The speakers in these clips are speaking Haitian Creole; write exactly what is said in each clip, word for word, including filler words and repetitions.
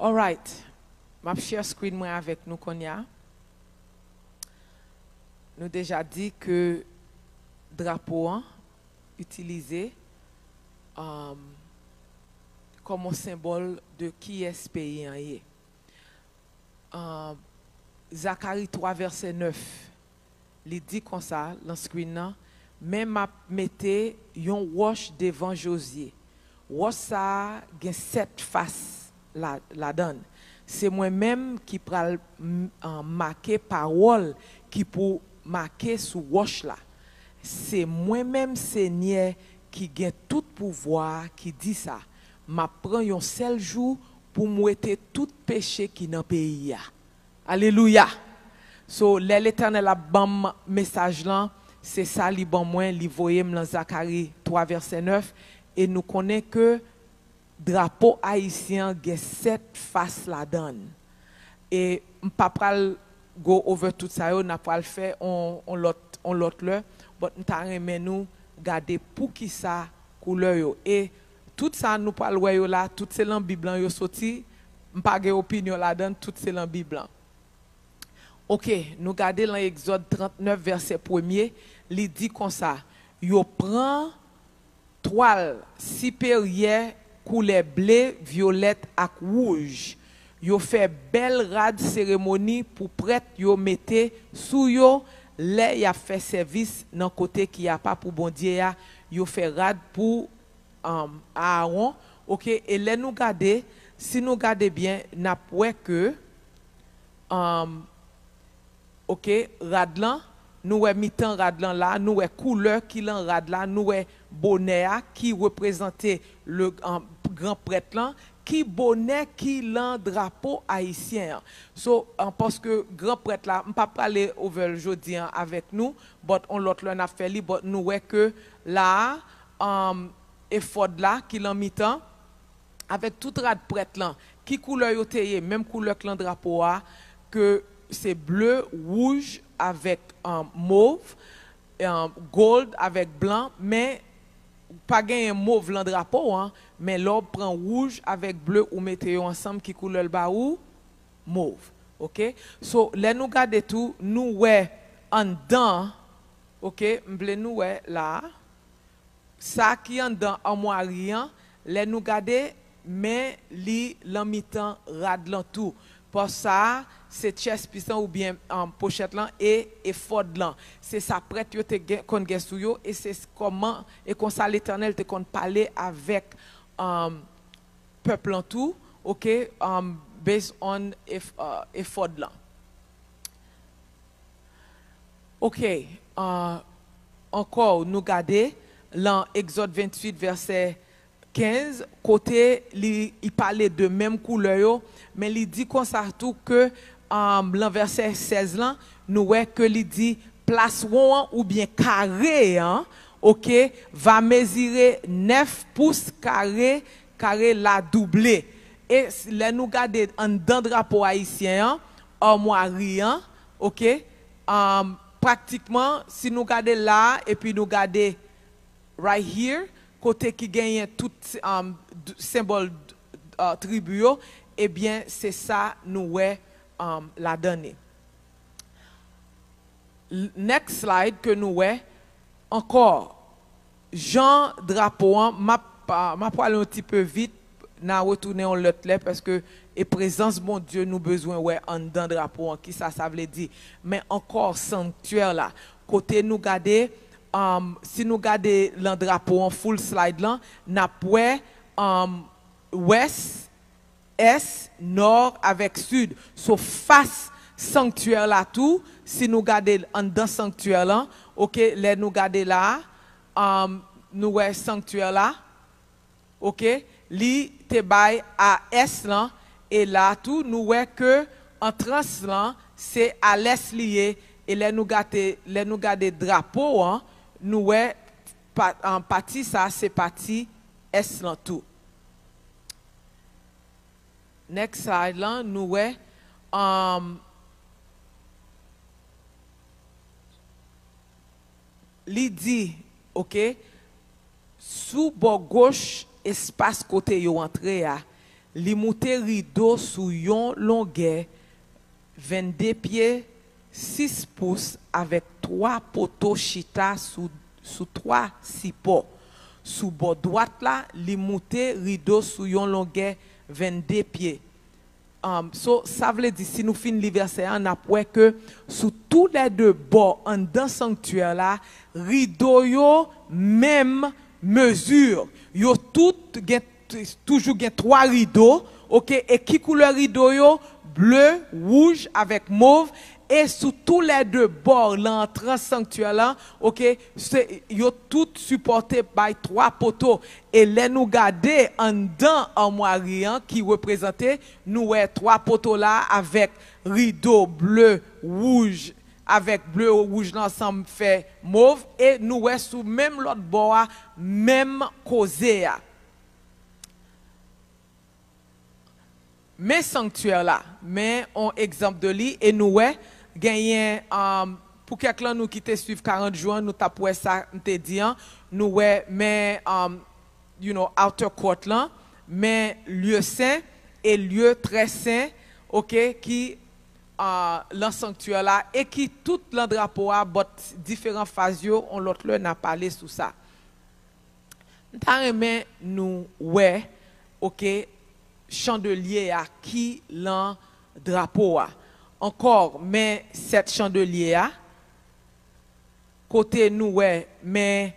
Alright. M ap share screen mwen avèk nou kounye a. Nou deja di ke drapo an itilize, um, kòm yon senbòl de kiyès peyi an ye. Um, Zakari twa vèsè nèf, li di konsa, lan screen nan, men m ap mete yon wòch devan Jozye. Wòch sa a gen sèt fas la, ladan l. Se mwen menm ki pral m-, an, make pawòl ki pou make sou wòch la. Se mwen menm, Senyè, ki gen tout pouvwa a, ki di sa. M ap pran yon sèl jou pou m wete tout peche ki nan peyi a. Alelouya! So, lè Letènèl ap ban m mesaj lan, se sa li ban mwen, li voye m lan Zakari twa vèsè nèf, e nou konnen ke drapo ayisyen an gen sèt fas ladan l. E m pa pral go over tout sa yo, n a pral fè on, on lòt, on lòt lè, but m ta renmen nou gade poukisa koulè yo. E tout sa nou pral wè yo la, tout se lan Bib lan yo soti, m pa gen opinyon ladan l, tout se lan Bib lan. Oke, nou gade lan Egzòd trannèf, vèsè premye, li di konsa, yo pran twal siperyè koulè ble, vyolèt ak wouj. Yo fè bèl rad seremoni pou prèt yo mete sou yo lè y ap fè sèvis nan kote ki apa pou Bondye a. Yo fè rad pou, um, Aawon. Oke, e lè nou gade, si nou gade byen, n ap wè ke, um, oke, rad lan, nou wè mitan rad lan la, nou wè koulè ki lan rad la, nou wè bonè a ki reprezante le, an, gran prèt lan, ki bonè ki lan drapo ayisyen an. So, an, paske gran prèt la, m pa prale over l jodi an avèk nou, but on lòt lè n ap fè li, but nou wè ke la a, an, efòd la ki lan mitan, avèk tout rad prèt lan, ki koulè yo te ye, menm koulè k lan drapo a, ke se ble, wouj avèk, um, mov, um, gold avèk blan, men pa genyen mov lan drapo an, men lè w pran wouj avèk ble, ou mete yo ansanm, ki koulè l ba ou? Mov. Oke? So, lè nou gade tou, nou wè anndan, oke, m vle nou wè la a. Sa ki anndan amwari an, lè nou gade, men li lan mitan rad lan tou. Pòs sa a, se chest piece lan oubyen, um, pochèt lan e efòd lan. Se sa prèt yo te gen, konn gen sou yo, e se s-, kòman, e konsa Letènèl te konn pale avèk, um, pèp lan tou, oke, um, based on ef-, uh, efòd lan. Oke, uh, ankò, nou gade lan Egzòd venntuit, vèsè kenz, kote li, li pale de menm koulè yo, men li di konsa tou ke, um, lan vèsè sèz lan, nou wè ke li di plas won an oubyen kare an, oke, va mezire nèf pous kare, kare la double. E s-, lè nou gade anndan drapo ayisyen an, amwari an, oke, um, pratikman, si nou gade la a, epi nou gade right here, kote ki genyen tout, um, d-, senbòl, uh, tribi yo, ebyen, se sa nou wè, um, ladan li. L-, next slide ke nou wè, ankò, jan drapo an, m ap, uh, m ap pale yon ti pe vit, n a retounen yon lòt lè, paske e prezans Bondye nou bezwen wè anndan drapo an, kisa sa vle di. Men ankò, sanktyè la, kote nou gade, um, si nou gade lan drapo an full slide lan, n ap wè, um, wès, ès, nò avèk sid. So, fas sanktyè la tou, si nou gade anndan sanktyè lan, oke, lè nou gade la, um, nou wè sanktyè la, oke, li te bay a ès lan, e la tou, nou wè ke antrans lan, se a lès li ye, e lè nou gade, lè nou gade drapo an, nou wè pa-, an, pati sa, se pati ès lan tou. Next slide lan, nou wè, um, li di, oke, sou bò goch espas kote yo antre a, Li moute rido sou yon longè vennde pye sis pous avèk twa poto chita sou, sou twa sipò. Sou bò dwat la, li moute rido sou yon longè vennde pye. Um, so, sa vle di, si nou fin li vèsè a, n ap wè ke sou toulède bò anndan sanktyè la, rido yo menm mezi. Yo tout gen, toujou gen twa rido, oke, e ki koulè rido yo? Ble, wouj avèk mov, e sou toulède bò lan antran sanktyè la, oke, se, yo tout sipòte bay twa poto. E lè nou gade anndan amwari an ki reprezante, nou wè twa poto la avèk rido ble, wouj, avèk ble, wouj lan ansanm fè mov, e nou wè sou menm lòt bò a, menm koze a. Men sanktyè la, men on egzanp de li, e nou wè, genyen, um, pou kèk lan nou ki te swiv karant jou an, nou t ap wè sa m te di an, nou wè, men, um, you know, outer court lan, men lye sen e lye trè sen, oke, ki, uh, lan sanktyè la, e ki tout lan drapo a, but diferan faz yo, on lòt lè n a pale sou sa. M ta renmen nou wè, oke, chandelye a ki lan drapo a. Ankò, men sèt chandelye a, kote nou wè men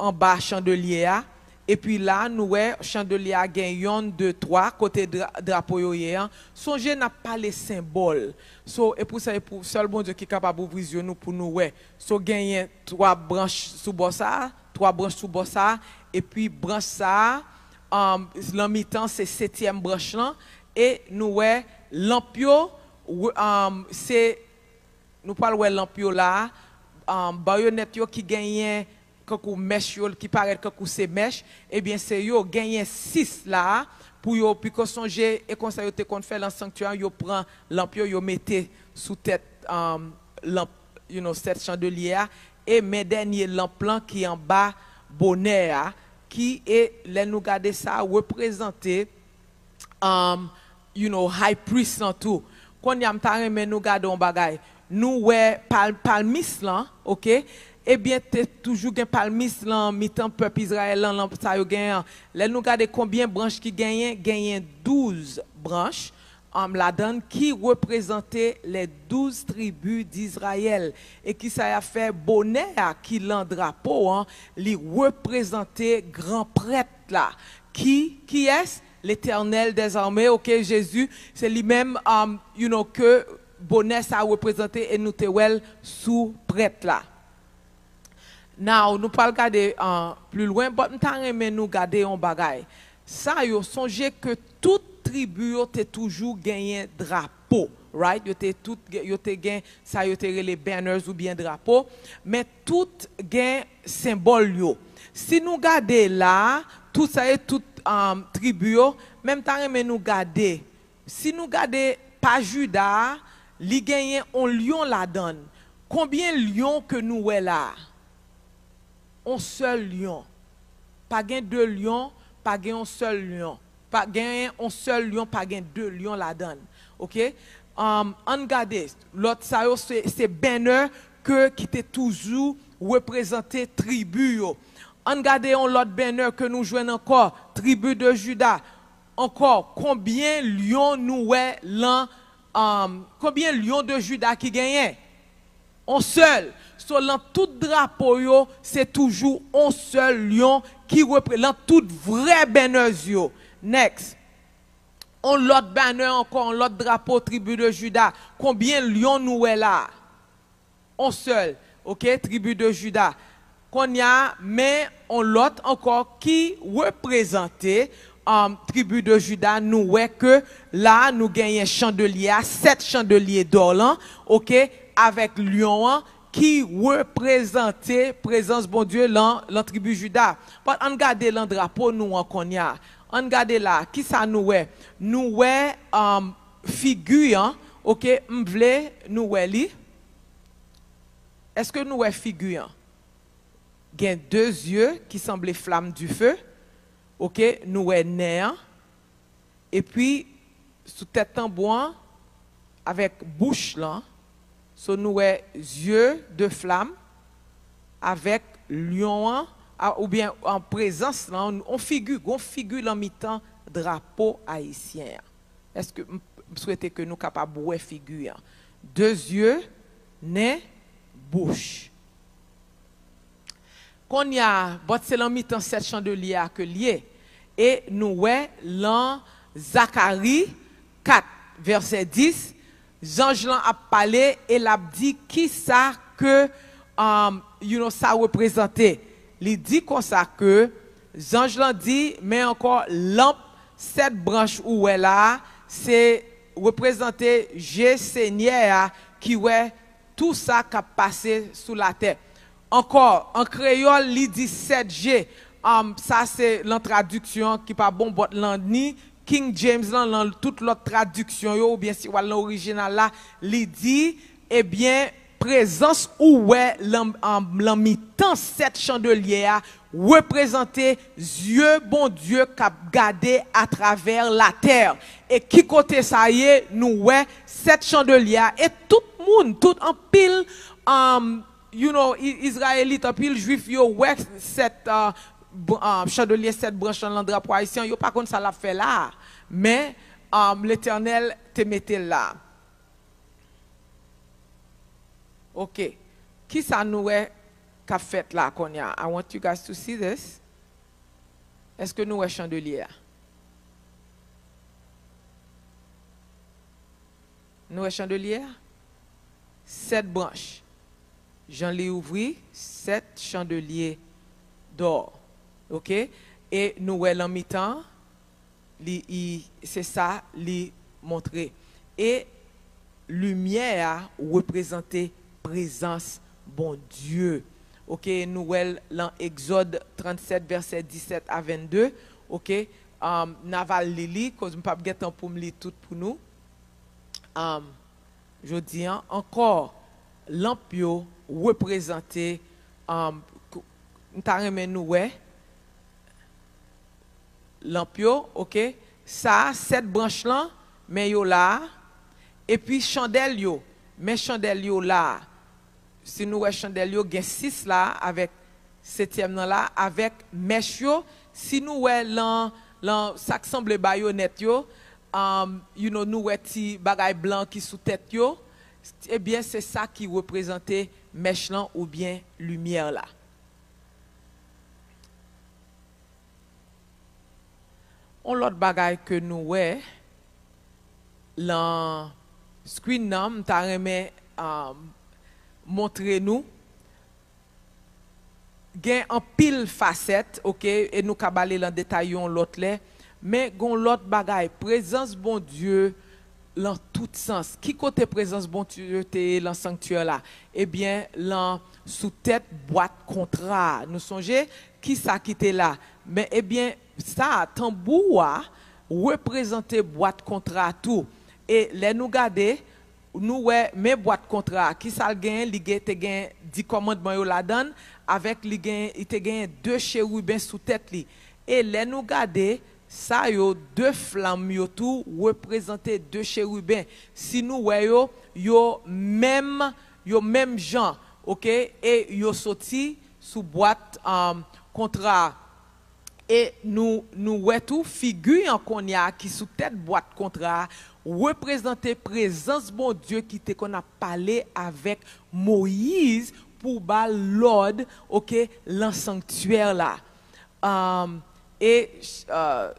anba chandelye a, epi la, nou wè chandelye a gen yonn, de, twa, kote dra-, drapo yo ye an. Sonje, n ap pale senbòl. So, e pou sa, e pou sèl Bondye ki kapab ouvri zye nou pou nou wè. So, genyen twa branch sou bò sa a, twa branch sou bò sa a, epi branch sa a, um, lan mitan, se setyèm branch lan, e nou wè lanp yo, w-, um, se, nou pral wè lanp yo la a, um, bayonèt yo ki genyen kankou mèch yo, ki parèt kankou se mèch, ebyen, se yo, genyen sis la a, pou yo, piko sonje, e konsa yo te konn fè lan sanktyè an, yo pran lanp yo, yo mete sou tèt, um, lanp, you know, sèt chandelye a, e men dènye lanp lan ki anba bonè a, ki, e lè nou gade sa, reprezante, um, you know, high priest lan tou. Kounye a, m ta renmen nou gade yon bagay. Nou wè pal-, palmis lan, oke? Ebyen, te toujou gen palmis lan mitan pèp Izrayèl lan, lan sa yo genyen an. Lè nou gade konbyen branch ki genyen, genyen douz branch, um, ladann ki reprezante les douze tribus d'Israël. E ki sa y ap fè? Bonè a ki lan drapo an, li reprezante gran prèt la. Ki, kiyès? Letènèl dèzame, oke, Jezi, se li menm, um, you know, ke bonè sa reprezante e nou te wè l sou prèt la. Now, nou pral gade, uh, pli lwen, but m ta renmen nou gade yon bagay. Sa yo, sonje ke tout tribi yo te toujou genyen drapo, right? Yo te tout, yo te gen sa yo te rele banners oubyen drapo, men tout gen senbòl yo. Si nou gade la, tout sa e tout, um, tribi yo, men m ta renmen nou gade. Si nou gade pa Jida a, li genyen on lyon ladann. Konbyen lyon ke nou wè la a? On sèl lyon. Pa gen de lyon, pa gen on sèl lyon. Pa gen on sèl lyon, pa gen de lyon ladann. Oke? Um, ann gade, lòt sa yo se, se banner ke, ki te toujou reprezante tribi yo. Ann gade yon lòt banner ke nou jwenn ankò, tribi de Jida. Ankò, konbyen lyon nou wè lan, um, konbyen lyon de Jida ki genyen? On sèl. So, lan tout drapo yo, se toujou on sèl lyon ki repre-, lan tout vrè banners yo. Next. On lòt banner ankò, on lòt drapo tribi de Jida. Konbyen lyon nou wè la a? On sèl, oke, tribi de Jida. Kounye a, men on lòt ankò ki reprezante, um, tribi de Jida, nou wè ke la nou genyen chandelye a, sèt chandelye dò lan, oke, avèk lyon an ki reprezante prezans Bondye lan, lan tribi Jida. But ann gade lan drapo nou an kounye a. Ann gade la, kisa nou wè? Nou wè, um, figi an, oke, m vle nou wè li. Èske nou wè figi an? Gen de zye ki sanble flamme du feu. Oke, nou wè nen an. Epi, sou tèt tanbou an, avèk bouch lan, so nou wè zye de flam, avèk lyon an, a, oubyen an prezans lan, on figi, gon figi lan mitan drapo ayisyen an. Èske m, m swete ke nou kapab wè figi an? De zye, nen, bouch. Kounye a, bòt se lan mitan sèt chandelye a ke l ye. E nou wè lan Zakari kat, vèsè dis, zanj lan ap pale e l ap di kisa ke, um, you know, sa reprezante. Li di konsa ke zanj lan di, men ankò, lanp sèt branch ou wè la a, se reprezante je Senyè a ki wè tou sa k ap pase sou latè. Ankò, an kreyòl, li di sèt je. Um, sa se lan tradiksyon ki pa bon, but lan ni King James lan, lan tout lòt tradiksyon yo, oubyen si w al lan orijinal la, li di, ebyen, prezans ou wè lan, um, lan mitan sèt chandelye a reprezante zye Bondye k ap gade atravè latè. E ki kote sa ye, nou wè sèt chandelye a, e tout moun, tout anpil, um, you know, I-, Izrayelit, anpil Jwif, yo wè sèt, uh, br-, uh, chandelye sèt branch lan, lan drapo ayisyen, yo pa konn sa l ap fè la a. Men, um, Letènèl te mete l la. Ok. Kisa nou wè k ap fèt la kounye a? I want you guys to see this. Èske nou wè chandelye a? Nou wè chandelye a? Sèt branch. Jan li ouvri, sèt chandelye dò. Ok? E nou wè lan mitan, li, i, se sa li montre. E limyè a reprezante prezans Bondye. Ok, nou wè l lan Egzòd trannsèt, vèsè disèt a vennde. Ok, um, n a va li li, koz m p ap gen tan pou m li tout pou nou. Um, jodi an, ankò, lanp yo reprezante, um, kou-, m ta renmen nou wè, lanp yo, ok? Sa a, sèt branch lan, men yo la a. Epi chandèl yo, men chandèl yo la a. Si nou wè chandèl yo, gen sis la a, avèk setyèm nan la, avèk mèch yo. Si nou wè lan, lan sa k sanble bayonèt yo, um, you know, nou wè ti bagay blan ki sou tèt yo, ebyen, se sa ki reprezante mèch lan oubyen limyè la. On lòt bagay ke nou wè lan screen nan, m ta renmen, um, montre nou. Gen anpil fasèt, ok, e nou ka ba l lan detay yon lòt lè, men gon lòt bagay, prezans Bondye lan tout sans. Ki kote prezans Bondye te ye lan sanktyè la? Ebyen, lan sou tèt bwat kontra a. Nou sonje kisa ki te la? Men, ebyen, sa a, tanbou a, reprezante bwat kontra a tou. E lè nou gade, nou wè, men bwat kontra a, kisa l genyen? Li gen, te gen di kòmandman yo ladan l, avèk li gen, li te genyen de cheriben sou tèt li. E lè nou gade, sa yo, de flanm yo tou reprezante de cheriben. Si nou wè yo, yo menm, yo menm jan, ok? E yo soti sou bwat, um, kontra a. E nou, nou wè tou figi an kounye a ki sou tèt bwat kontra a reprezante prezans Bondye ki te konn ap pale avèk Moyiz pou ba l lòd, ok, lan sanktyè la. Um, e, uh,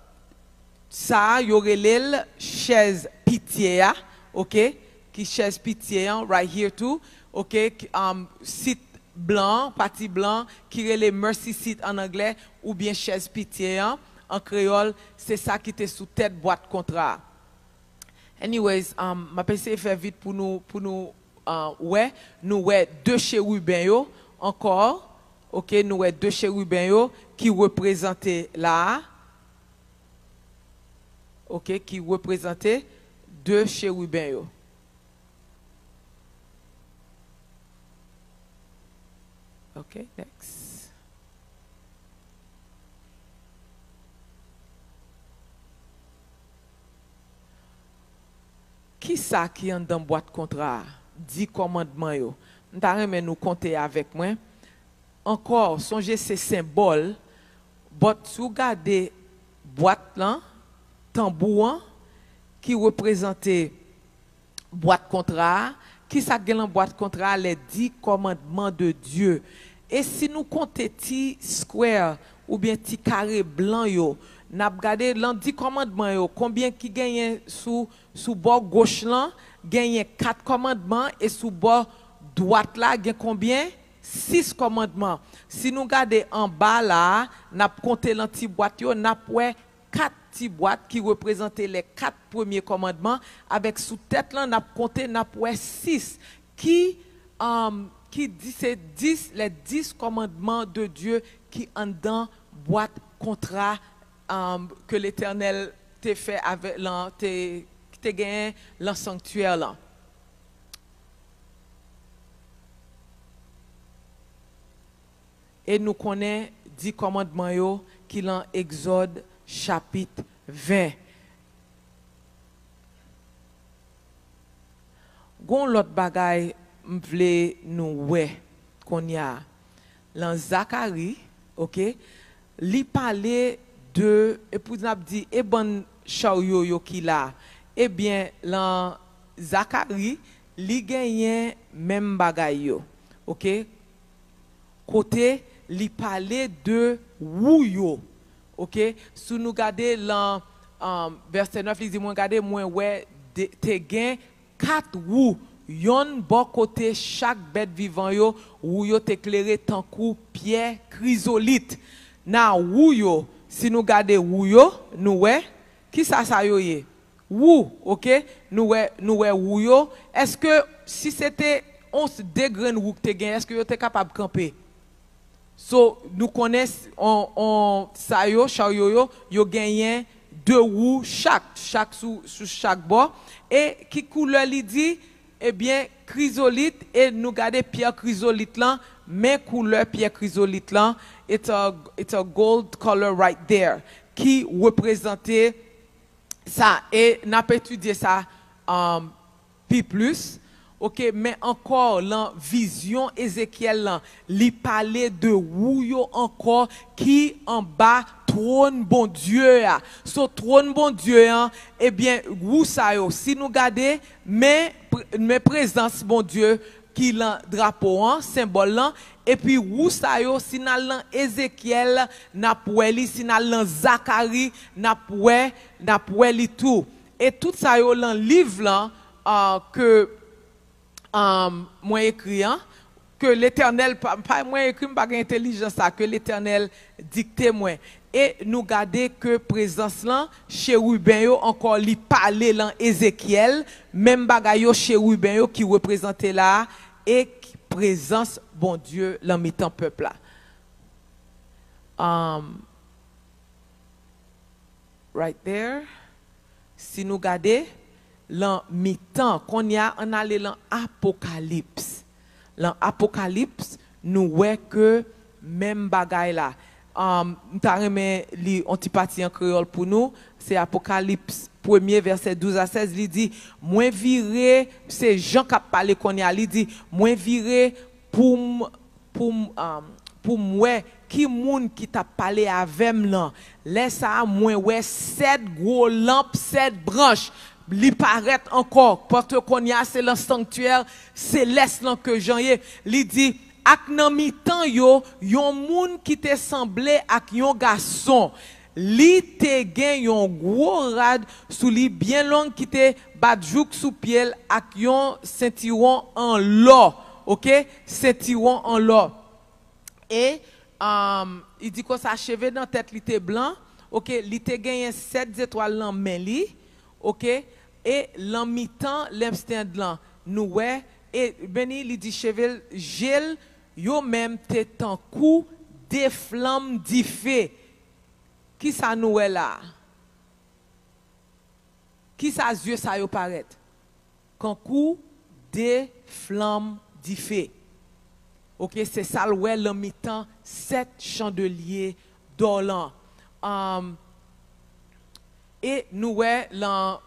sa a, yo rele l chèz pitye a, ok, ki chèz pitye an, right here too, ok, ki, um, sit blan, pati blan, ki rele mercy seat an anglè, oubyen chèz pitye an, an kreyòl, se sa ki te sou tèt bwat kontra a. Anyways, um, m ap eseye fè vit pou nou, pou nou, uh, wè, nou wè de cheriben yo ankò, ok, nou wè de cheriben yo ki reprezante la a, ok, ki reprezante de cheriben yo. Ok, next. Kisa ki anndan bwat kontra a? Di kòmandman yo. M ta renmen nou konte avèk mwen. Ankò, sonje se senbòl, but si w gade bwat lan, tanbou an, ki reprezante bwat kontra a, kisa k gen lan bwat kontra a? Les dix commandements de Dieu. E si nou konte ti square oubyen ti kare blan yo, n ap gade lan di kòmandman yo, konbyen ki genyen sou, sou bò goch lan, genyen kat kòmandman, e sou bò dwat la, gen konbyen? Sis kòmandman. Si nou gade anba la a, n ap konte lan ti bwat yo, n ap wè kat ti bwat ki reprezante les quatre premiers commandements, avèk sou tèt lan, n ap konte, n ap wè sis ki, um, ki di se dis, les dix commandements de Dieu ki anndan bwat kontra, um, ke Letènèl te fè avè, lan, te, ki te genyen lan sanktyè lan. E nou konnen di kòmandman yo ki lan Egzòd chapit ven. Gon lòt bagay m vle nou wè kounye a. Lan Zakari, oke, li pale de, e pou n ap di, e bann charyo yo ki la. Ebyen, lan Zakari, li genyen menm bagay yo. Oke? Kote li pale de wou yo. Oke? Si nou gade lan, um, vèsè nèf, li di, mwen gade, mwen wè de, te gen kat wou, yonn bò kote chak bèt vivan yo, wou yo te klere tankou pyè krizolit. Nan wou yo, si nou gade wou yo, nou wè, kisa sa yo ye? Wou, oke? Nou wè, nou wè wou yo. Èske si se te on de grenn wou ki te gen, èske yo te kapab kanpe? So, nou konnen s-, on, on, sa yo, charyo yo, yo genyen de wou chak, chak sou, sou chak bò. E ki koulè li di? Ebyen, krizolit, e nou gade pyè krizolit lan, men koulè pyè krizolit lan, it's a, it's a gold color right there, ki reprezante sa, e n ap etidye sa, um, pi plis. Oke, men ankò, lan vizyon Ezekyèl lan, li pale de wou yo ankò ki anba twòn Bondye a. So, twòn Bondye an, ebyen, wou sa yo, si nou gade, men, pre-, men prezans Bondye ki lan drapo an, senbòl lan, epi wou sa yo, si n al lan Ezekyèl, n ap wè li, si n al lan Zakari, n ap wè, n ap wè li tou. E tout sa yo lan liv lan, ah, ke, ah, mwen ekri an, ke Letènèl, pa, pa mwen ekri, m pa gen entèlijans sa, ke Letènèl dikte mwen. E nou gade ke prezans lan, cheriben yo ankò, li pale lan Ezekyèl, menm bagay yo, cheriben yo ki reprezante la a, e k-, prezans Bondye lan mitan pèp la. Um, right there. Si nou gade, lan mitan, kounye a, ann ale lan Apokalips. Lan Apokalips, nou wè ke menm bagay la. Um, m ta renmen li on ti pati an kreyòl pou nou. Se Apokalips premye, vèsè douz a sèz, li di, mwen vire, se Jan k ap pale kounye a, li di, mwen vire pou m, pou m, um, pou m wè ki moun ki t ap pale avè m lan. Lè sa a, mwen wè sèt gwo lanp, sèt branch. Li parèt ankò, paske kounye a se lan sanktyè selès lan ke Jan ye. Li di, ak nan mitan yo, yon moun ki te sanble ak yon gason. Li te gen yon gwo rad sou li byen long ki te bat jouk sou pye l ak yon sentiwon an lò. Oke? Sentiwon an lò. E, um, li di konsa, cheve nan tèt li te blan. Oke? Li te genyen sèt zetwal nan men li. Oke? E lan mitan lenpstand lan, nou wè, e, men li, li di cheve l, je l, yo menm te tankou de flanm dife. Kisa nou wè la a? Kisa zye sa yo parèt? Kankou de flanm dife. Oke, se sa l wè lan mitan sèt chandelye dò lan. Um, e nou wè lan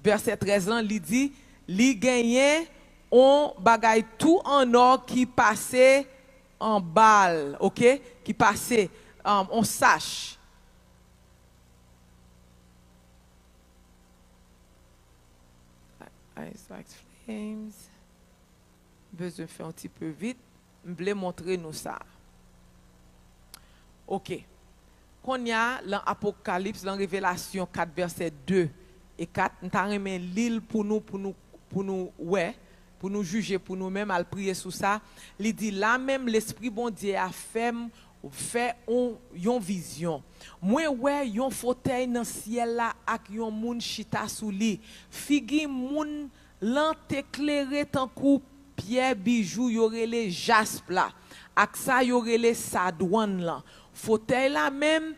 vèsè trèz lan, li di, li genyen on bagay tou an nò ki pase anba l, oke? Ki pase, um, on sach. Ice like flames. Bezwen fè yon ti pe vit. M vle montre nou sa. Oke. Kounye a, lan Apokalips, lan Revelasyon kat, vèsè de e kat, m ta renmen li l pou nou, pou nou, pou nou wè, pou nou jije pou nou menm, al priye sou sa. Li di, la menm, Lespri Bondye a fè m fè on, yon vizyon. Mwen wè yon fotèy nan syèl la ak yon moun chita sou li. Figi moun lan te klere tankou pyè bijou yo rele jasp la, ak sa yo rele sadwann lan. Fotèy la menm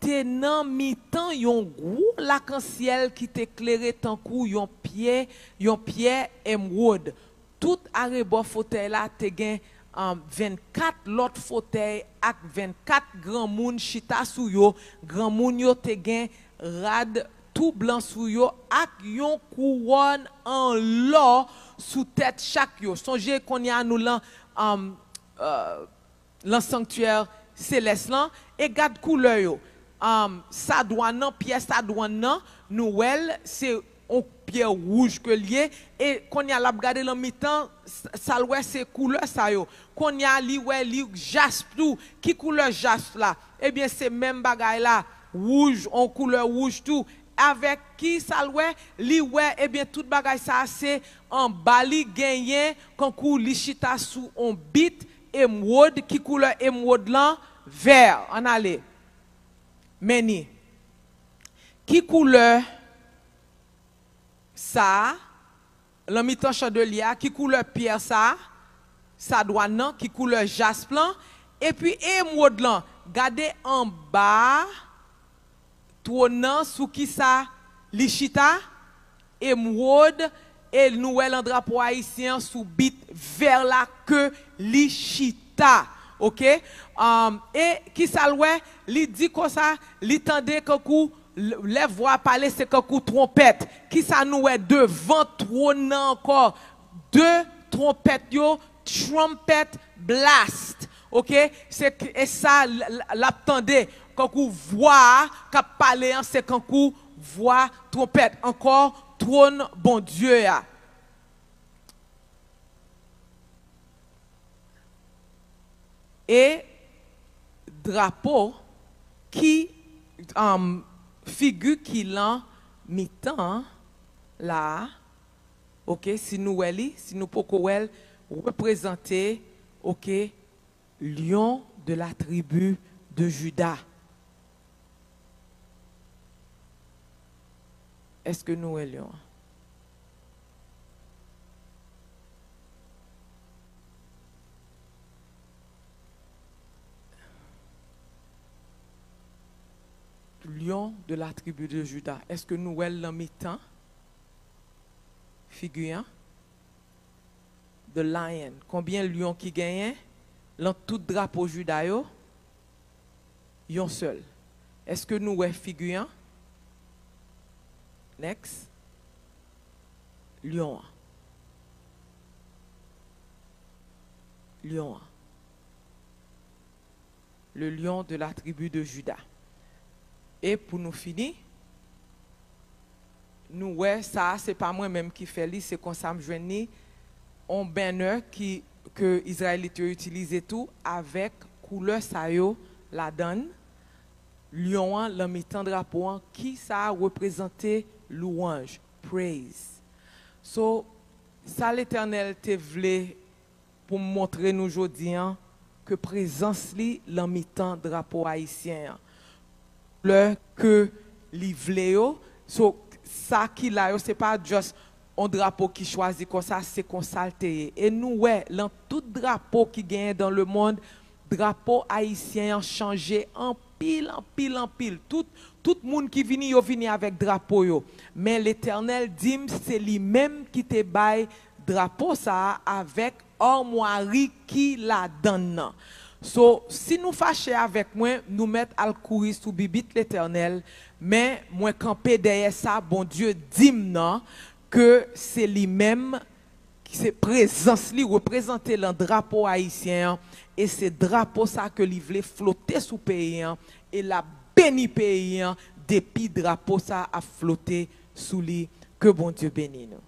te nan mitan yon gwo lakansyèl ki te klere tankou yon pyè, yon pyè emwòd. Tout arebò fotèy la te gen, um, vennkat lòt fotèy ak vennkat granmoun chita sou yo. Granmoun yo te gen rad tou blan sou yo ak yon kouwòn an lò sou tèt chak yo. Sonje kounye a nou lan, um, euh, lan sanktyè selès lan, e gad koulè yo. Um, sadwann nan, pyè sadwann nan, nou wè l, se on pyè wouj ke l ye, e kounye a l ap gade lan mitan, s-, sa l wè se koulè sa yo. Kounye a li wè li jasp tou. Ki koulè jasp la? Ebyen, se menm bagay la, wouj, on koulè wouj tou. Avèk ki sa l wè? Li wè, ebyen, tout bagay sa a se anba li genyen, kankou li chita sou on bit emwòd. Ki koulè emwòd lan? Vè. Ann ale. Men ni. Ki koulè sa a, lan mitan chandelye a, ki koulè pyè sa a, sadwann nan, ki koulè jasp lan, epi emwòd lan, gade anba twòn nan sou ki sa li chita, emwòd, e nou wè lan drapo ayisyen an sou bit vè la ke li chita. Oke? Um, e ki sa l wè? Li di konsa, li tande kankou, l-, lè vwa a pale, se kankou twonpèt. Ki sa nou wè devan twòn nan ankò? De twonpèt yo, trumpet blast. Oke? Se k-, e sa l-, l-, l ap tande, kankou vwa a k ap pale an, se kankou vwa twonpèt. Ankò, twòn Bondye a. E drapo ki, um, figi ki lan mitan la a, oke, si nou wè li, si nou poko wè l, reprezante, oke, Lion de la tribu de Juda. Èske nou wè lyon an? Lion de la tribu de Juda. Èske nou wè l nan mitan figi an? The Lion. Konbyen lyon ki genyen lan tout drapo Juda yo? Yon sèl. Èske nou wè figi an? Next. Lyon an. Lyon an. Le lion de la tribu de Juda. E pou nou fini, nou wè sa a, se pa mwen menm ki fè li, se konsa m jwenn li, on banner ki, ke Izrayelit yo itilize tou avèk koulè sa yo ladan l. Lyon an, lan mitan drapo an, ki sa a reprezante? Louwanj, praise. So, sa Letènèl te vle pou m montre nou jodi an ke prezans li lan mitan drapo ayisyen an. Koulè ke li vle yo, so, sa ki la yo, se pa just on drapo ki chwazi konsa, se konsa l te ye. E nou wè, lan tout drapo ki genyen dans le monde, drapo ayisyen an chanje anpil, anpil, anpil. Tout, tout moun ki vini, yo vini avèk drapo yo. Men Letènèl di m se li menm ki te bay drapo sa a avèk amwari ki ladan l nan. So, si nou fache avèk mwen, nou mèt al kouri sou bibit Letènèl, men mwen kanpe dèyè sa Bondye di m nan, ke se li menm, se prezans li reprezante lan drapo ayisyen an, e se drapo sa ke li vle flote sou peyi an, e l ap beni peyi an depi drapo sa ap flote sou li. Ke Bondye beni nou.